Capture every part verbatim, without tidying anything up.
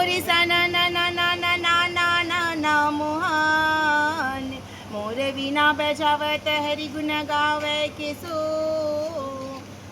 रे सा ना ना ना ना ना ना ना ना ना मोहन, मोर बिना बजावत हरि गुण गावे के सो।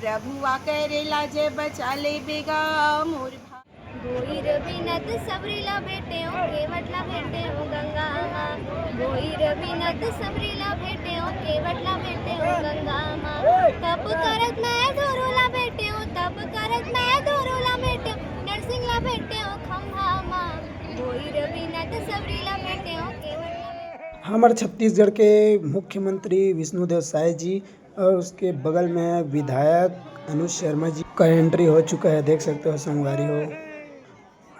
प्रभु आ करेला जब चाले बेगा मोर भा- गोई रविनाथ सबरी ला भेटे हो, केवट ला भेटे हो गंगा माँ। गोई रविनाथ सबरी ला भेटे हो, केवट ला भेटे हो गंगा माँ। तप करत मैं धोरो ला भेटे हो, तप करत मैं धोरो ला भेटे हो, नरसिंह ला भेटे हो खम्भा माँ। गोई रविनाथ सबरी ला भेटे हो, केवट ला भेटे हो। हमर छत्तीसगढ़ के मुख्यमंत्री विष्णुदेव साय जी और उसके बगल में है विधायक अनुज शर्मा जी का एंट्री हो चुका है, देख सकते हो संगवारी हो।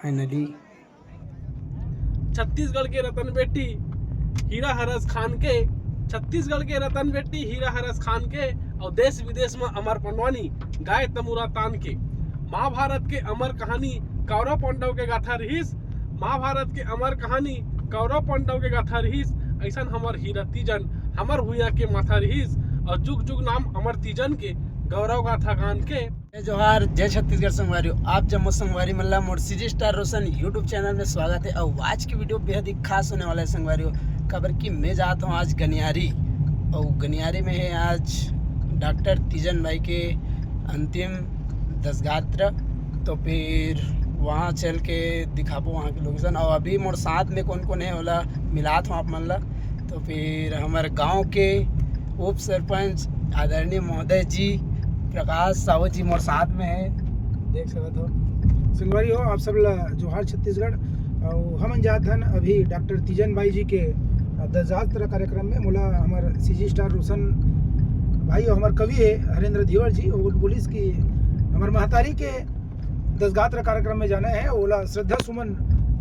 फाइनली छत्तीसगढ़ के रतन बेटी हीरा हरस खान के, छत्तीसगढ़ के रतन बेटी हीरा हरस खान के, और देश विदेश में अमर पंडवानी गाय तमुरा तान के। महाभारत के अमर कहानी कौरव पांडव के गाथा रहिस, महाभारत के अमर कहानी कौरव पांडव के गाथा रहिस। ऐसन हमर हीरा तीजन हमर भुइयां के माथा रहिस, और जुग जुग नाम अमर तीजन के गौरव गाथा गान के। जय जोहार, जय छत्तीसगढ़ संगवारी हो। आप जम्मो संगवारी मन ला मोर सीजी स्टार रोशन YouTube चैनल में स्वागत है। और आज की वीडियो बेहद ही खास होने वाला है संगवारी हो, काबर कि मैं जात हूँ आज गनियारी, और गनियारी में है आज डॉक्टर तीजन भाई के अंतिम दसगात्र। तो फिर वहाँ चल के दिखाबो वहाँ के लोकेशन। और अभी मोर साथ में कौन कौन है ओला मिलात हूँ आप मन ला। तो फिर हमर गांव के उप सरपंच आदरणीय महोदय जी प्रकाश साहू जी मोर साथ में है, देख सकत हो। संगवारी हो, आप सब ला जोहार छत्तीसगढ़। और हमन जात हन अभी डॉक्टर तीजन बाई जी के दसगात्र कार्यक्रम में। मोला हमर सीजी स्टार रोशन भाई और हमर कवि है हरेंद्र धीवर जी, वो बोलिस कि हमर महतारी के दसगात्र कार्यक्रम में जाना है, ओला श्रद्धा सुमन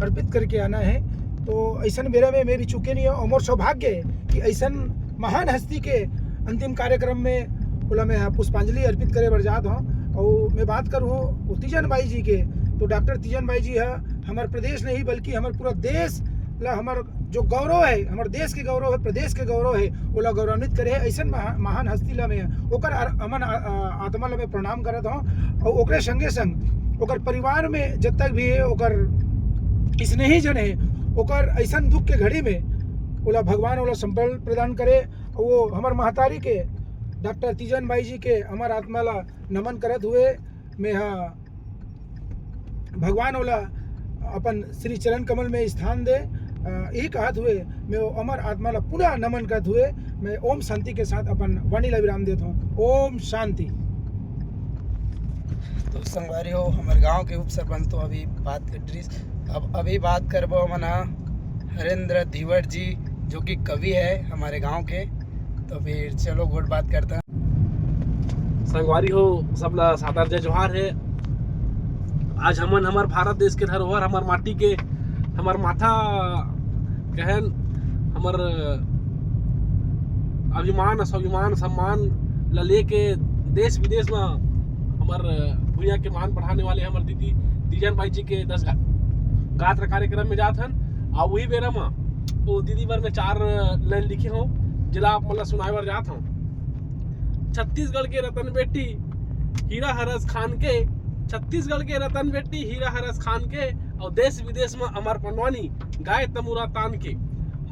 अर्पित करके आना है। तो ऐसन बेरा में मैं भी चूके नहीं हूँ, और मोर सौभाग्य है कि ऐसन महान हस्ती के अंतिम कार्यक्रम में ओला मैं पुष्पांजलि अर्पित करे बर जात हूँ। और मैं बात करूँ तीजन बाई जी के, तो डॉक्टर तीजन बाई जी है हमर प्रदेश नहीं बल्कि हमर पूरा देश ला, हमर जो गौरव है, हमर देश के गौरव है, प्रदेश के गौरव है, ओला गौरवान्वित करे है। ऐसन महा-, महान हस्ती ला मैं, ओकर अर-, अमन आ-, आ-, आत्मा ला मैं प्रणाम करत हूँ। और ओकरे संगे संग ओकर परिवार में जब तक भी है, ओकर स्नेही जन है, ओकर ऐसन दुख के घड़ी में ओला भगवान ओला संबल प्रदान करे। और वो हमर महतारी के डॉक्टर तीजन बाई जी के अमर आत्मा ला नमन करत हुए मैं हा भगवान ओला अपन श्री चरण कमल में स्थान दे। अ, यही कहत हुए मैं वो अमर आत्मा ला पुनः नमन करत हुए मैं ओम शांति के साथ अपन वाणी ला विराम देत हूँ। ओम शांति। तो संगवारी हो, हमर गांव के उप सरपंच तो अभी बात कर रही, अब अभी बात करबो हमन हा हरेंद्र धीवर जी, जो कि कवि है हमारे गांव के। तो फिर चलो गोठ बात करता। संगवारी हो, सबला सादर जय जोहार है। आज हमन हमर भारत देश के धरोहर, हमर माटी के, हमर माथा कहन, हमर अभिमान, स्वाभिमान, सम्मान ला लेके देश विदेश में हमर भुइयां के मान बढ़ाने वाले हमर दीदी तीजन बाई जी के दस गा-, गात्र कार्यक्रम में जात हन। और वही बेरा में वो दीदी बर मैं चार लाइन लिखे हूँ, जिला आप मन ला सुनाए बर जात हूँ। छत्तीसगढ़ के रतन बेटी हीरा हरस खान के, छत्तीसगढ़ के रतन बेटी हीरा हरस खान के, और देश विदेश में अमर पंडवानी गाय तमुरा तान के।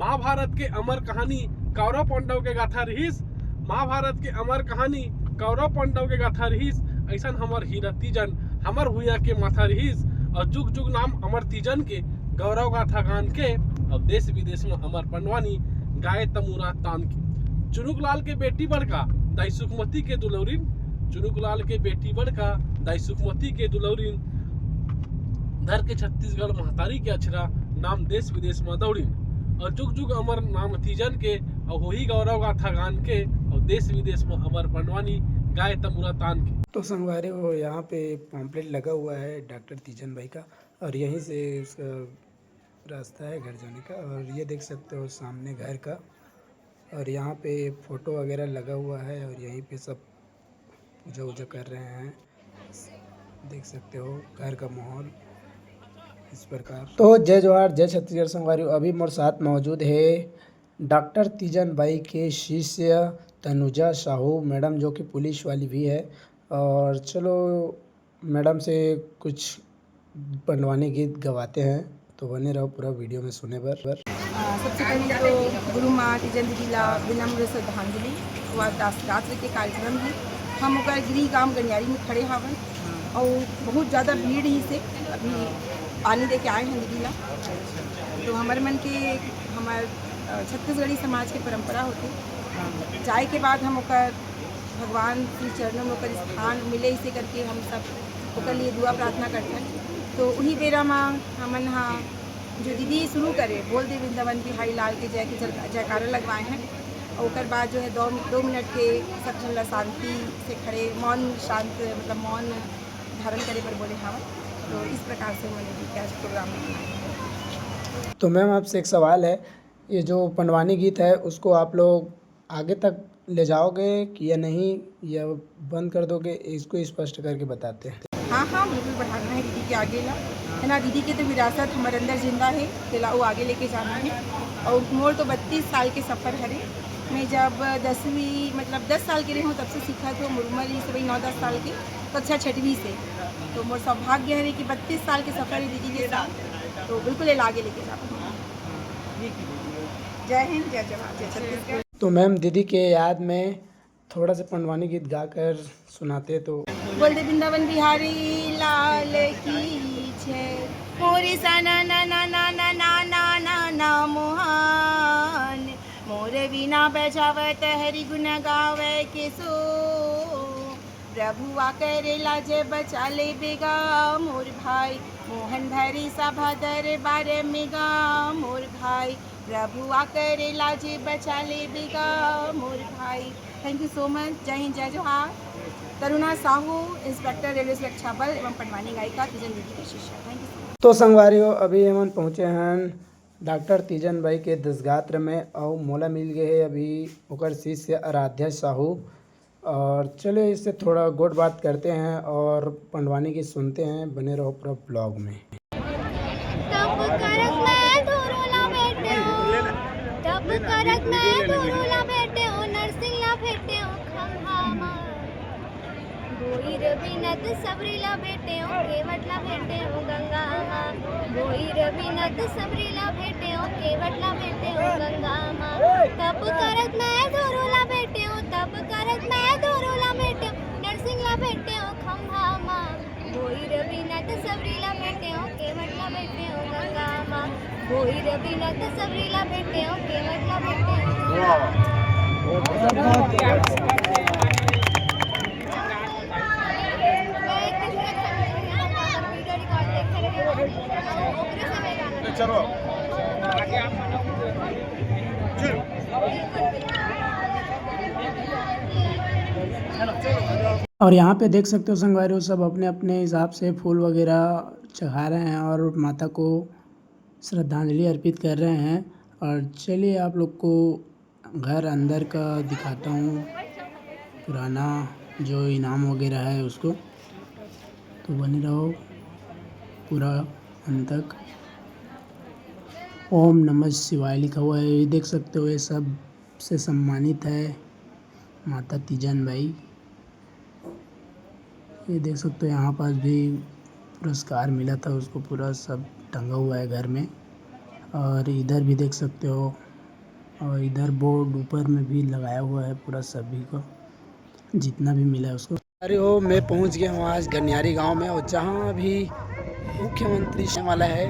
महाभारत के अमर कहानी कौरव पांडव के गाथा रहिस, महाभारत के अमर कहानी कौरव पांडव के गाथा रहिस। ऐसन हमर हीरा तीजन हमर भुइयां के माथा रहिस, और जुग जुग नाम अमर तीजन के गौरव गाथा गान के, और देश विदेश में अमर पंडवानी गाय तमुरा तान के। चुनुक लाल के बेटी बड़का, दाई सुखमती के दुलौरिन, चुनुक लाल के बेटी बड़का, दाई सुखमती के दुलौरिन, धर के छत्तीसगढ़ महतारी के अछरा, नाम देश विदेश में दौड़िन। और जुग जुग अमर नाम तीजन के, और होही गौरव गाथा गान के, और देश विदेश में अमर पंडवानी गाय तमुरा तान के। तो संगवारी हो, यहाँ पे पॉम्पलेट लगा हुआ है डॉक्टर तीजन भाई का, और यहीं से उसका रास्ता है घर जाने का। और ये देख सकते हो सामने घर का, और यहाँ पे फोटो वगैरह लगा हुआ है, और यहीं पे सब पूजा वूजा कर रहे हैं। देख सकते हो घर का माहौल इस प्रकार। तो जय जोहार, जय छत्तीसगढ़ संगवारी। अभी मोर साथ मौजूद है डॉक्टर तीजन बाई के शिष्य तनुजा साहू मैडम, जो कि पुलिस वाली भी है। और चलो मैडम से कुछ पंडवानी गीत गवाते हैं, तो बने रहो पूरा वीडियो में सुने बर। अ, सबसे पहले तो गुरु माँ तीजन दीदी ला विनम्र श्रद्धांजलि। वो आज दास रात्र के कार्यक्रम ही, हम ओकर गृह गांव गनियारी में खड़े हावन और बहुत ज़्यादा भीड़ ही से अभी पानी दे के आए हैं दीदी ला। तो हमर मन के, हमर, अ, छत्तीसगढ़ी समाज के परंपरा होथे, जाए के बाद हम ओकर भगवान श्री चरणों में ओकर स्थान मिले, इसे करके हम सब ओकर लिए दुआ प्रार्थना करथन। तो उही बेरा म हमन हा जो दीदी शुरू करे, बोल दे वृंदावन बिहारी लाल के जय के जय-, जयकारा लगवाए हैं। और ओकर बाद जो है दो, दो मिनट के सब झन ला शांति से खड़े, मौन शांत, मतलब मौन धारण करे बर बोले हवन। तो इस प्रकार से हमन भी आज प्रोग्राम बनाए हैं। तो मैम, आपसे एक सवाल है, ये जो पंडवानी गीत है, उसको आप लोग आगे तक ले जाओगे कि या नहीं, या बंद कर दोगे, इसको स्पष्ट करके बताते हैं। हाँ, हाँ, बिल्कुल बढ़ाना है दीदी के आगे ला, है ना। दीदी के तो विरासत हमारे अंदर जिंदा है, तेला वो आगे लेके जाना है। और मोर तो बत्तीस साल के सफ़र हरे। मैं जब दसवीं, मतलब दस साल के रही हूँ, तब से सीखा था। मोर उम्र इस वही नौ दस साल के, कक्षा छठवीं से। तो मोर सौभाग्य है कि बत्तीस साल के सफ़र है दीदी के साथ, तो बिल्कुल ये आगे लेके जाना है। जय हिंद, जय जवान, जय छत्तीसगढ़। तो मैम, दीदी के याद में थोड़ा सा पंडवानी गीत गाकर सुनाते तो। बोल दे वृंदावन बिहारी लाल की जय। मोरी सा ना ना ना ना ना ना ना ना ना मोहन, मोर बिना बजावत हरि गुण गावे के सो। प्रभु आ करे लाज बचा ले बेगा मोर भाई, मोहन भरी सभा दरबार में गा मोर भाई। प्रभु आ करे लाज बचा ले बेगा मोर भाई। Thank you so much। जय हिंद, जय जोहार। तरुणा साहू, इंस्पेक्टर रेलवे सुरक्षा बल एवं पंडवानी गायिका तीजन दीदी के शिष्या। Thank you so much। तो संगवारी हो, अभी हमन पहुँचे हन डॉक्टर तीजन बाई के दसगात्र में, अउ मोला मिल गए है अभी ओकर शिष्य आराध्या साहू। और चलिए, इससे थोड़ा गोठ बात करते हैं और पंडवानी गीत सुनते हैं। बने रहो पूरा ब्लॉग में। तप करत मैं धुरुला भेटे हो, तप करत मैं धुरुला भेटे हो, नरसिंह ला भेटे हो खम्हा मा। भोई रविनाथ सबरी ला भेटे हो, केवट ला भेटे हो गंगा मा। भोई रविनाथ सबरी ला भेटे हो, केवट ला भेटे हो गंगा मा। तप करत मैं धुरुला भेटे हो, तप करत मैं धुरुला भेटे हो, नरसिंह ला भेटे हो खम्हा मा। भोई रविनाथ सबरी ला भेटे हो, केवट ला भेटे हो गंगा मा। भोई रविनाथ सबरी ला भेटे हो, केवट ला भेटे हो। वाह। चलो। और यहाँ पे देख सकते हो संगवारी हो, सब अपने अपने हिसाब से फूल वगैरह चढ़ा रहे हैं और माता को श्रद्धांजलि अर्पित कर रहे हैं। और चलिए, आप लोग को घर अंदर का दिखाता हूँ, पुराना जो इनाम वगैरह है उसको। तो बने रहो पूरा अंत तक। ओम नमः शिवाय लिखा हुआ है, ये देख सकते हो, ये सब से सम्मानित है माता तीजन बाई। ये देख सकते हो, यहाँ पास भी पुरस्कार मिला था उसको, पूरा सब टंगा हुआ है घर में। और इधर भी देख सकते हो, और इधर बोर्ड ऊपर में भी लगाया हुआ है पूरा सभी को, जितना भी मिला है उसको। अरे हो, मैं पहुंच गया हूं आज गनियारी गांव में, और जहां अभी मुख्यमंत्री से वाला है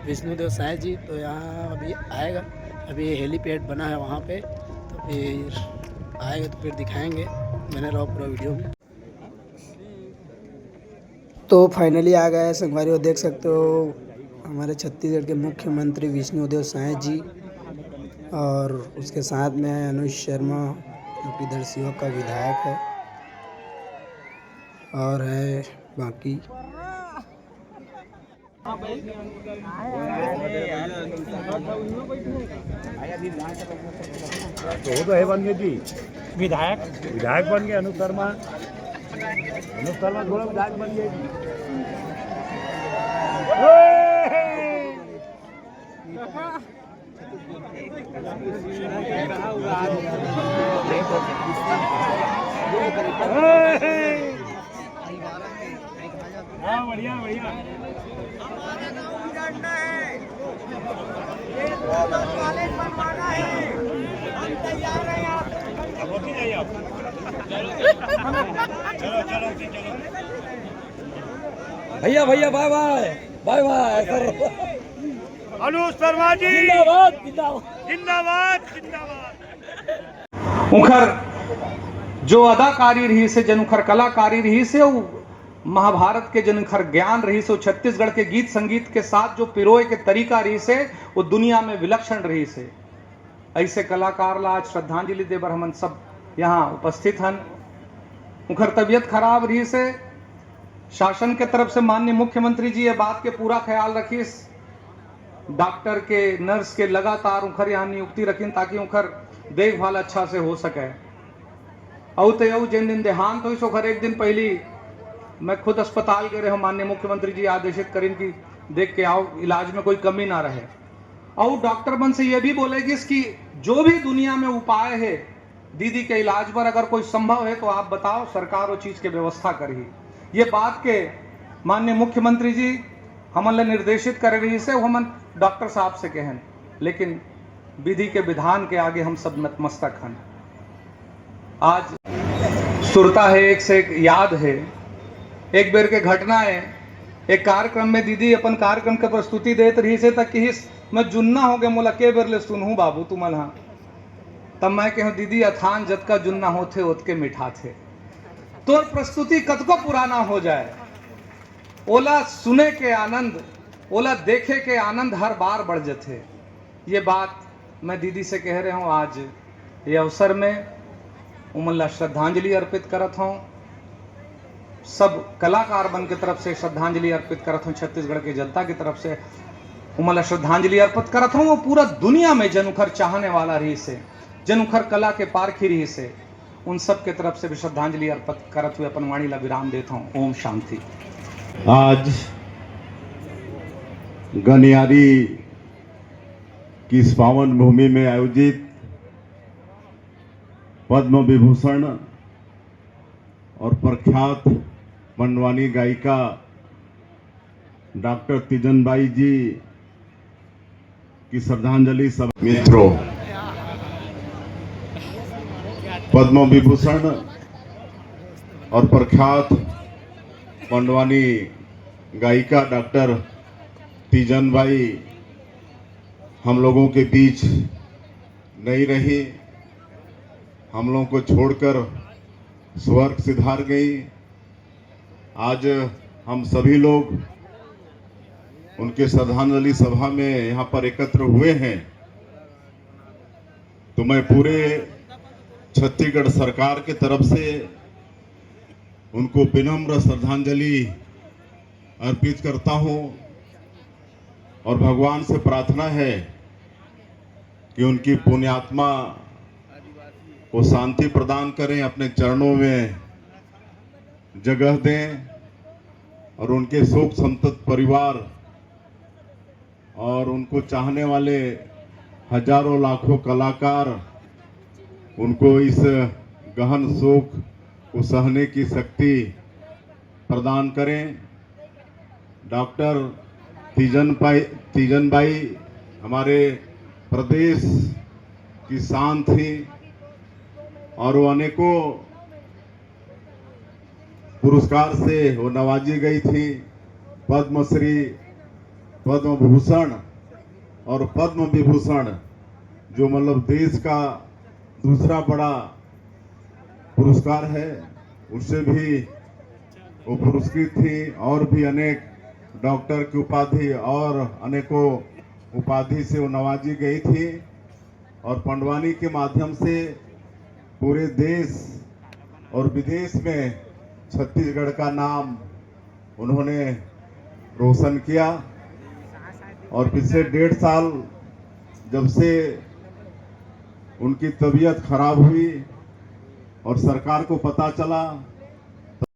विष्णुदेव साय जी, तो यहां अभी आएगा। अभी हेलीपैड बना है वहां पे, तो फिर आएगा तो फिर दिखाएंगे। बने रहो पूरा वीडियो में। तो finally आ गया है संगवारी हो, देख सकते हो हमारे छत्तीसगढ़ के मुख्यमंत्री विष्णुदेव साय जी, और उसके साथ में अनुज शर्मा, जो कि इधर शिवोगा का विधायक है, और है बाकी। तो वो तो है बन गए जी, विधायक। विधायक बन गए अनुज शर्मा। अनुज शर्मा थोड़ा विधायक बन गए जी। हाँ, बढ़िया, बढ़िया। भैया, भैया, बाय बाय, बाय बाय सर। अनुज शर्मा जी जिंदाबाद, जिंदाबाद। जिंदाबाद, जिंदाबाद। उखर जो अदाकारी रहिस हे, जन उखर कलाकारी रहिस हे, वो महाभारत के जन उखर ज्ञान रहिस हे, वो छत्तीसगढ़ के गीत संगीत के साथ जो पिरोए के तरीका रहिस हे, वो दुनिया में विलक्षण रहिस हे। ऐसे कलाकार ला आज श्रद्धांजलि दे बर हमन सब यहाँ उपस्थित हन। उखर तबीयत खराब रहिस हे, शासन के तरफ से माननीय मुख्यमंत्री जी ये बात के पूरा ख्याल रखिस, डॉक्टर के, नर्स के लगातार उखर यहाँ नियुक्ति रखिन, ताकि उखर देखभाल अच्छा से हो सके। अउ ते अउ जेन दिन देहांत होइस, ओखर एक दिन पहिली मैं खुद अस्पताल गे रहेंव। माननीय मुख्यमंत्री जी आदेशित करिन कि देख के आओ, इलाज में कोई कमी ना रहे। अउ डॉक्टर मन से ये भी बोले गिस कि जो भी दुनिया में उपाय हे दीदी के इलाज बर, अगर कोई संभव हे तो आप बताओ, सरकार वो चीज के व्यवस्था करही। ये बात के माननीय मुख्यमंत्री जी हमन ला निर्देशित करे रहिस हे, वो हमन डॉक्टर साहब से कहेन, लेकिन विधि के विधान के आगे हम सब नतमस्तक हन। आज सुरता हे, एक से एक याद हे। एक बेर के घटना हे, एक कार्यक्रम में दीदी अपन कार्यक्रम के प्रस्तुति देत रहिस हे, त किहिस, "मैं जुन्ना हो गे, मोला के बेर ले सुनहूं बाबू तुमन हा।" तब मैं कहेंव, "दीदी, अथान जतका जुन्ना होथे, ओतके मिठाथे।" तोर प्रस्तुति कतको पुराना हो जाए, ओला सुने के आनंद, ओला देखे के आनंद हर बार बढ़ जथे। ये बात मैं दीदी से कहे रहेंव। आज ये अवसर में उमन ला श्रद्धांजलि अर्पित करत हंव। सब कलाकार मन के तरफ से श्रद्धांजलि अर्पित करत हंव, छत्तीसगढ़ के जनता के तरफ से उमन ला श्रद्धांजलि अर्पित करत हंव। वो पूरा दुनिया में जन उखर चाहने वाला रहिस हे, जन उखर कला के पारखी रहिस हे, उन सब के तरफ से भी श्रद्धांजलि अर्पित करत हुए अपन वाणी ला विराम देत हंव। ओम शांति। आज गनियारी की इस पावन भूमि में आयोजित पद्म विभूषण और प्रख्यात पंडवानी गायिका डॉक्टर तीजन बाई जी की श्रद्धांजलि सभा। मित्रों, पद्म विभूषण और प्रख्यात पंडवानी गायिका डॉक्टर तीजन बाई हम लोगों के बीच नहीं रही, हम लोगों को छोड़कर स्वर्ग सिधार गई। आज हम सभी लोग उनके श्रद्धांजलि सभा में यहाँ पर एकत्र हुए हैं, तो मैं पूरे छत्तीसगढ़ सरकार के तरफ से उनको विनम्र श्रद्धांजलि अर्पित करता हूँ और भगवान से प्रार्थना है कि उनकी पुण्यात्मा को शांति प्रदान करें, अपने चरणों में जगह दें और उनके शोक संतप्त परिवार और उनको चाहने वाले हजारों लाखों कलाकार उनको इस गहन शोक को सहने की शक्ति प्रदान करें। डॉक्टर तीजन पाई, तीजन बाई हमारे प्रदेश की शान थी और वो अनेकों पुरस्कार से वो नवाजी गई थी। पद्मश्री, पद्म भूषण और पद्म विभूषण, जो मतलब देश का दूसरा बड़ा पुरस्कार है, उससे भी वो पुरस्कृत थी और भी अनेक डॉक्टर की उपाधि और अनेकों उपाधि से वो नवाजी गई थी और पंडवानी के माध्यम से पूरे देश और विदेश में छत्तीसगढ़ का नाम उन्होंने रोशन किया। और पिछले डेढ़ साल जब से उनकी तबीयत खराब हुई और सरकार को पता चला